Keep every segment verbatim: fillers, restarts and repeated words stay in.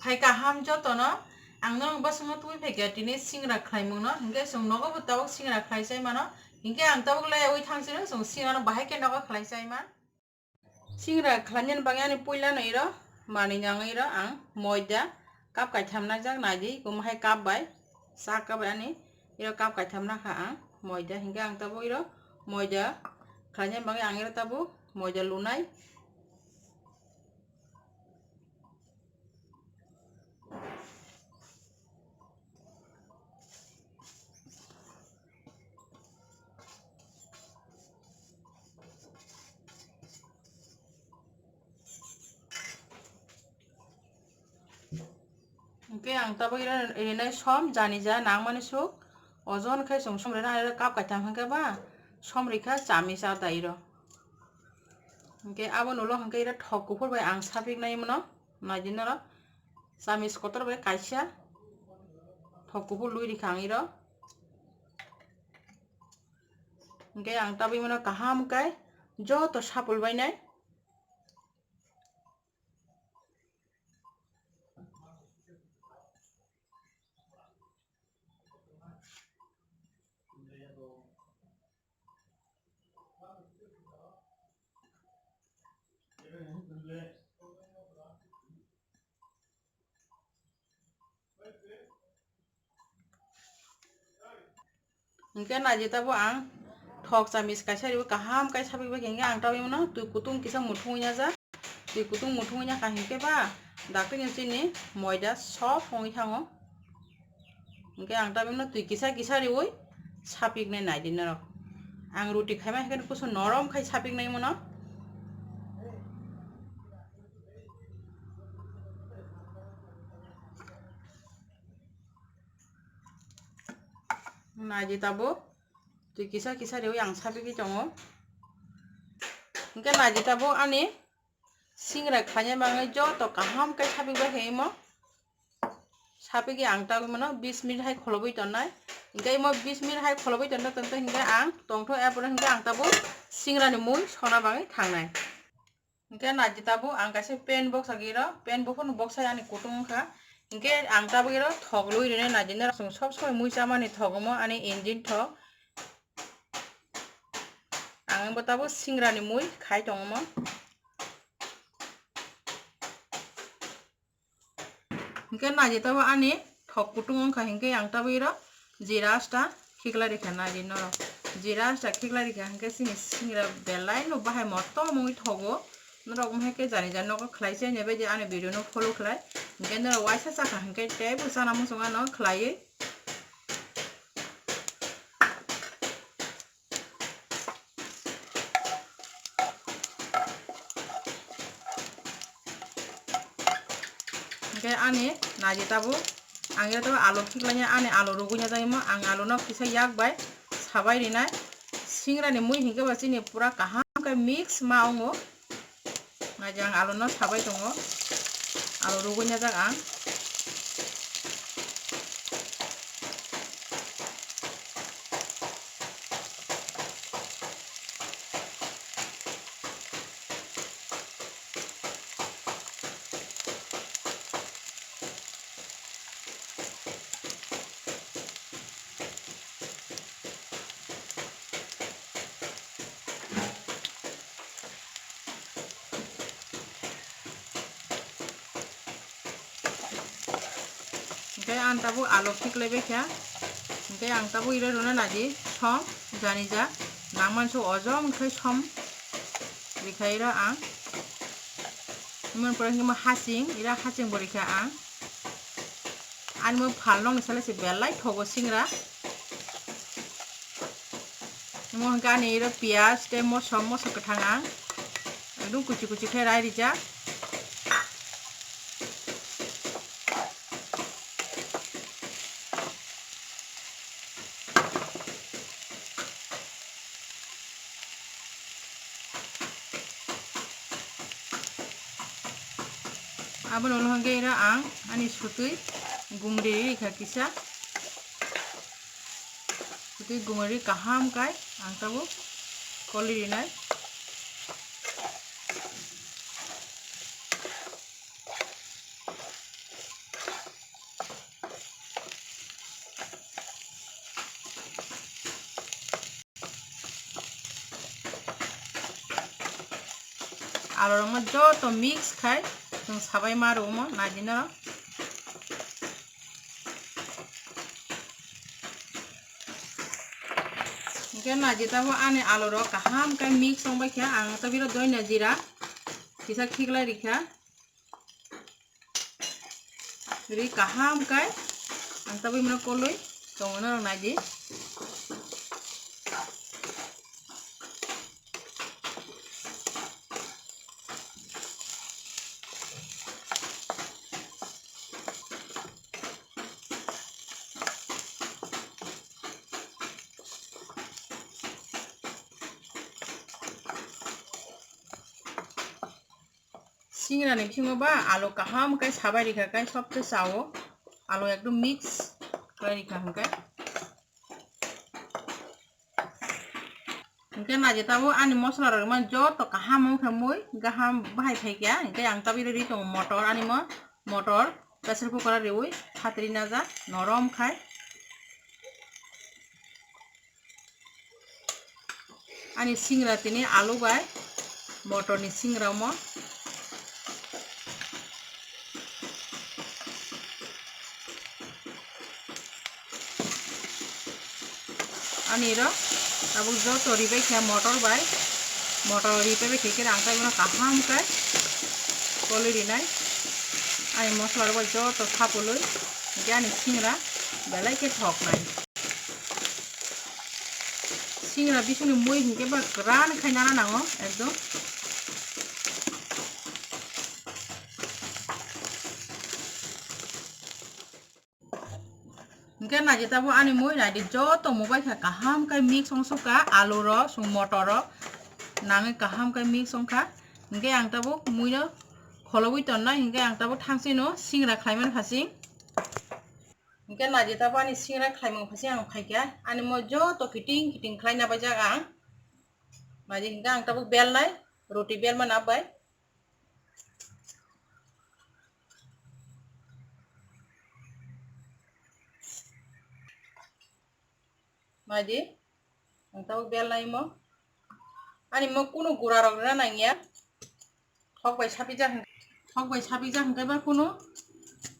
Phai kaham jotono, ang norok bwswkno tubui phaikha tini singra khlaimungno, hinkhe chwng nogo bo tabuk singra khlai chai mano, hinkhe ang tabuk le ui thang sino chwng singrano bahai khe nogo khlai chai man. Singra khlainani bagwi ani puilano iro manwi nangwi iro ang moida cup kaitham naijak, naidi, iko hai cup bai, sa cup bai ani iro cup kaitham nakha ang moida, hinkhe ang tabuk iro moida khlainani bagwi ang iro tabuk moida lunai. Hwnkhe ang tabuk iro rinai som jani ja nangmani suk, ojon khe chwng som rina iro cup kaitham hwnkhe ba som rikha chami cha da iro. Hwnkhe aboni ulo hwnkhe iro thok kuphur bai ang sapik nai mano, naidi norok. Chamis kotor bai kaisa thok kuphur lui rikha ang iro. Hwnkhe ang tabwi mano kaham khe joto sapul bainai. Hwnkhe naidi tabuk ang thok chamis kaisa riwi kaham khe sapik bai khe hwnkhe ang tabwi mano twi kutung kisa muthungwi ya jak. Twi kutung muthungwi ya kha hwnkhe ba dakti ni chini moida soft wngwi thango. Hwnkhe ang tabwi mano twi kisa kisa riwi sapiknai naidi norok. Ang ruti khaima hwnkhe kusu norom khai sapiknai mano. Naidi tabuk twi kisa kisa riwi ang sapigwi tongo. Hwnkhe naidi tabuk ani singra khlaina bagwi joto kaham khe sapik bai khe imo. Sapigwi ang tabwi mano bis minute hai kholobwi tonnai. Hwnkhe imo bis minute hai kholobwi tonto tonto hwnkhe ang tongtho, er pore hwnkhe ang tabuk singrani mui sona bagwi thangnai. Hwnkhe naidi tabuk ang kaisa pan boksagwi ro, pan buphurno boksai ani kutung wngkha. Hwnkhe ang tabuk iro thok lui rwnai, naidi norok chwng sob somoi mui chamani thok omo ani engine thok. Ang bo tabuk singrani mui khai tongo omo. Hwnkhe naidi tabuk ani thok kutung wngkha, hwnkhe ang tabuk iro jira asta khiklai rikha naidi norok. Jira asta khiklai rikha hwnkhe chini singra belai no bahai motom wngwi thogo. Norok wngkha khe jani jani nogo khlai se, naibaidi ani video no follow khlai. Hwnkhe norok waisa chakha hwnkhe teibo chana muchung ano khlaiwi. Hwnkhe ani naidi tabuk ang iro tabuk alu khiklaina, ani alu rugwi ya jagwi mo, ang alu no kisa yak bai sabai rinai. Singrani mui hwnkhe ba chini pura kaham khe mix ma wngo. Naidi ang alu no sabai tongo, alu rugwi ya jak ang. Hwnkhe ang tabuk alu khiklai bai kha. Hwnkhe ang tabuk iro rwna naidi som, jani ja nangmani suk ojom khe som rikha iro ang. Moni pore hwnkhe mo hasing, ira hasing bo rikha ang. Ani mo phalnokni sale se belai thogo singra. Mo hwnkhe ani iro piyaj tei moso, moso kwthang ang ekdum kuchi kuchi khe rai rijak. Abono ulo hwnkhe iro ang ani sutwi gumri rikha kisa. Sutwi gumri kaham kai ang tabuk koli rinai. Alu rok ma joto mix khai chwng sabai ma rw mo naidi no. Hingke naidi tabo ani alu rok kaham khe mix wng bai kha, ang tabilo doina jira kisa khiklai rikha. Ri kaham kai ang tabwi mano kolwi tongo norok naidi. Singra ni bisingo ba alu kaham kai sabai rikha kai sob se sao, alu ekdom mix kai rikha hingkai. Hingke naidi tabo ani mosla rok man joto kaham wngkha mui gaham bahai phaikya, hingke ang tabwi ri tongo motor ani mo motor pressure cooker o riwi phatri najak norom khai. Ani singra tini alu bai motor ni singra omo. Ani ro tabuk joto ribai khe motor bai, motor ripai bai khe khe ang tai bono kaham khe kolwi rinai. Ani mosla rok bai joto sapului hingke ani singra belai khe thoknai. Singra bisingni mui hinkhe ba kwran khai nana nango ekdom. Hinkhe naidi tabo ani mui naidi joto mubai kha kaham khai mix wng sukha alu rok, sung motor rok nangwi kaham khai mix wngkha. Hinkhe ang tabuk mui no kholobwi tonnai, hinkhe ang tabuk thangsino singra khlaiman phasing. Hingke naidi tabo ani singra khlaimung phasing ang phaikha, ani mo joto kiting kiting khlaina baijak ang. Naidi hingke ang tabuk belnai, roti belma nap bai. Naidi. Ang tabuk belnai mo. Ani mo kunu gura rok rina nangya. Thok bai sapijak, thok bai sapijak hingke ba kunu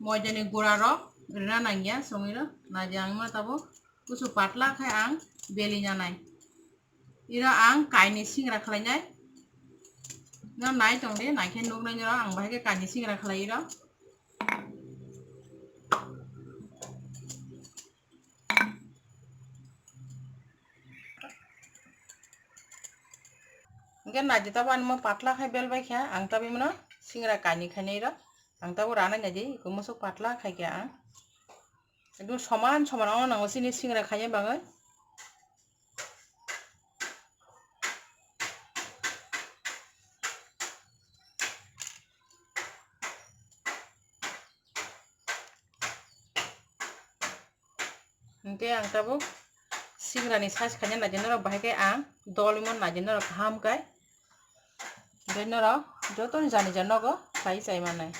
moidani gura rok rina nangya songwi rok. Naidi ang ma tabuk kusu patla khai ang beli nanai. Iro ang kaini singra khlainai. No nai tong de, nai khe nuknai noro ang bahai khe kaini singra khlai iro. Hingke naidi tabo ani mo patla khai bel bai kha, ang tabwi mano singra kaini khainai rok, ang tabo rana naidi, iko musuk patla khai kha ang. Ekdom soman soman ono nango chini singra khaina bagwi. Hingke ang tabuk singrani size khaina naidi norok bahai khe ang dolimo naidi norok kaham kai. Hingke norok jotoni jani jani nogo khai chai manai.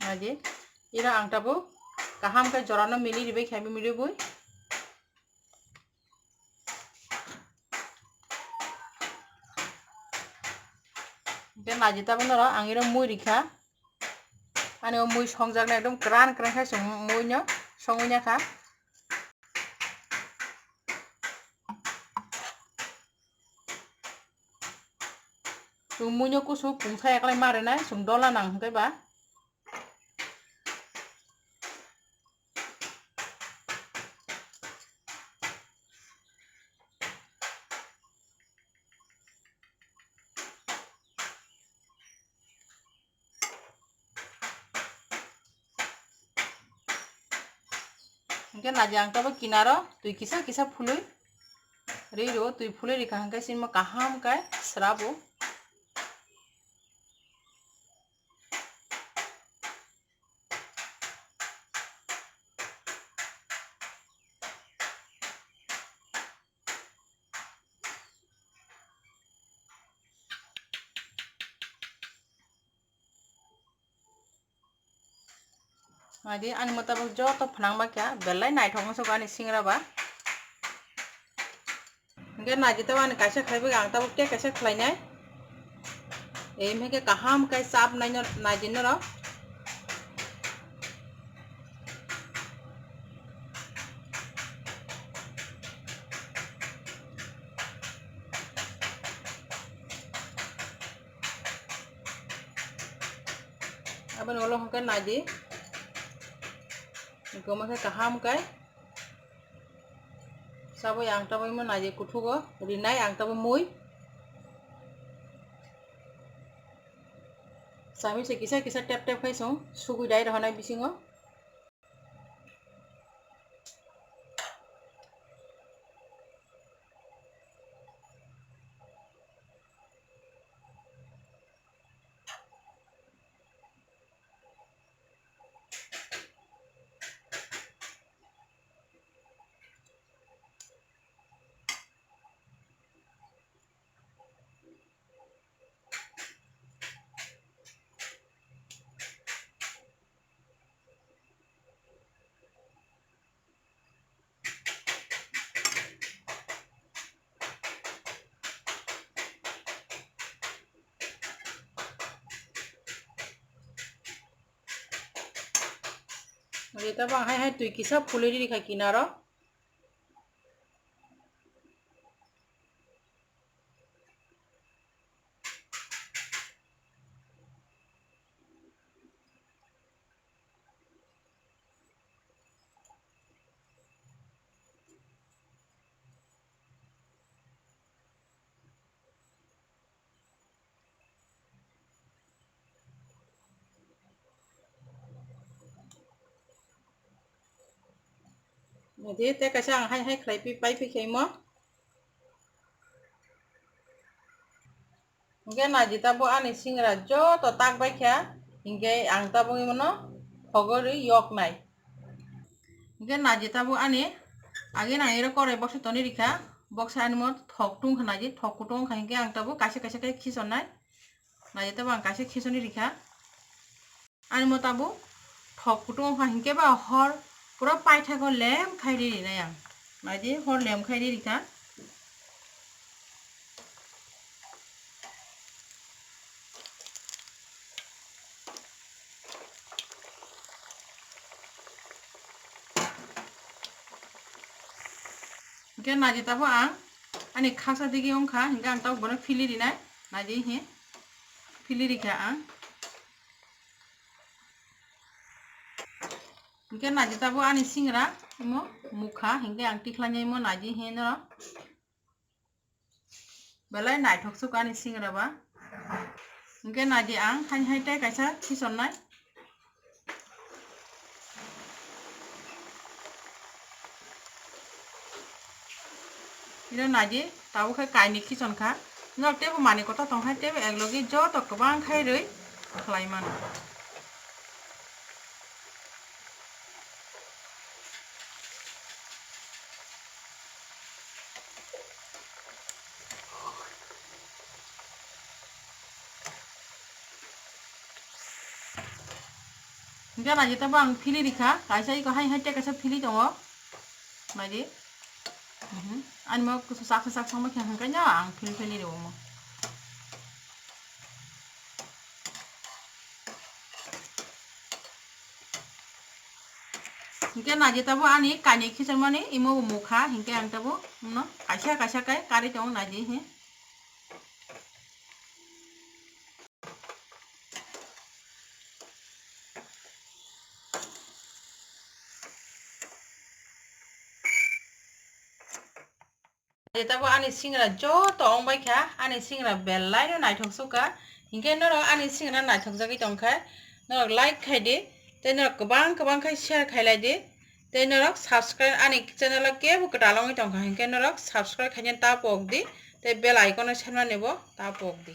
Naidi, ira ang tabuk kaham khe jorano mili ribai khe mili bui. Hingke naidi tabuk norok ang iro mui rikha. Ani o mui songjaknai ekdom kwran kwran khe chwng mui no songwi ya kha. Chwng mui no kusu pungsa yaklai ma rwnai chwng dola nang hwnkhe ba. Hingke naidi ang tabuk kinaro twi kisa kisa phului ri ro, twi phului rikha hingke sini kaham khe srabo. Naidi, ani mutabuk joto phnang bai kha, belai naithok wngsugo ani singra ba. Hingke naidi, tabo ani kaisa khlaiwi ang tabo tei kaisa khlainai. Em hingke kaham khe chap naino naidi norok. Aboni ulo hwnkhe naidi. Hwnkhe omo khe kaham khe. Sabui ang tabui mo naidi kuthugo rinai ang tabui mui. Sami se kisa kisa tep tep khai song sugui dai rohonai bisingo. Rita bang hai hai twi kisa phulwi rikha kinaro. Nadi, tei kaisa ang hai hai khlai pi, pai pi khaimo. Hingke naidi tabuk ani singra joto tak bai kha, hingke ang tabuk imono hogorwi yok nai. Hingke naidi tabuk ani age nang iro korai boksa toni rikha, boksa ani mo thok tung kha naidi, thok kutung kha hingke ang tabuk kaisa kaisa khe khisor nai. Naidi tabuk ang kaisa khisoni rikha. Ani mo tabuk thok kutung wngkha hingke ba hor pura paithakgo lem khai ri rinai ang. Naidi hor lem khai ri rikha. Hingke naidi tabuk ang ani khaksa digi wngkha hingke ang tabuk bono phili rinai. Naidi he phili rikha ang. Hingke naidi tabuk ani singra imo mukha hingke ang tikhlai nai imo naidi he no. Belai naithok suk ani singra ba. Hingke naidi ang hai hai tei kaisa khisor nai. Ino naidi, tabuk khe kainwi khichon kha. Norok teibo manwi kotor tong kha, teibo ek logi joto kwbang khai rwi khlai mano. Hingke naidi tabuk ang phili rikha, kaisa iko hai hai tei kaisa phili tongo. Naidi. Mhm. Ani mo kusu saksa saksa mo khe hingke no ang phil phili rwo mo. Hingke naidi tabuk ani kainwi khichon mani imo bo mukha hingke ang tabuk no kaisa kaisa kai kari tongo naidi he. Tabuk ani singra joto ong bai kha, ani singra belai no naithok suk kha. Hinkhe norok ani singra naithok jagwi tong kha, norok like khai di, tei norok kwbang kwbang khai share khai lai di, tei norok subscribe ani channel o kebo kwtal wngwi tong kha, hinkhe norok subscribe khaina ta pok di, tei bell icon o sanmani bo ta pok di.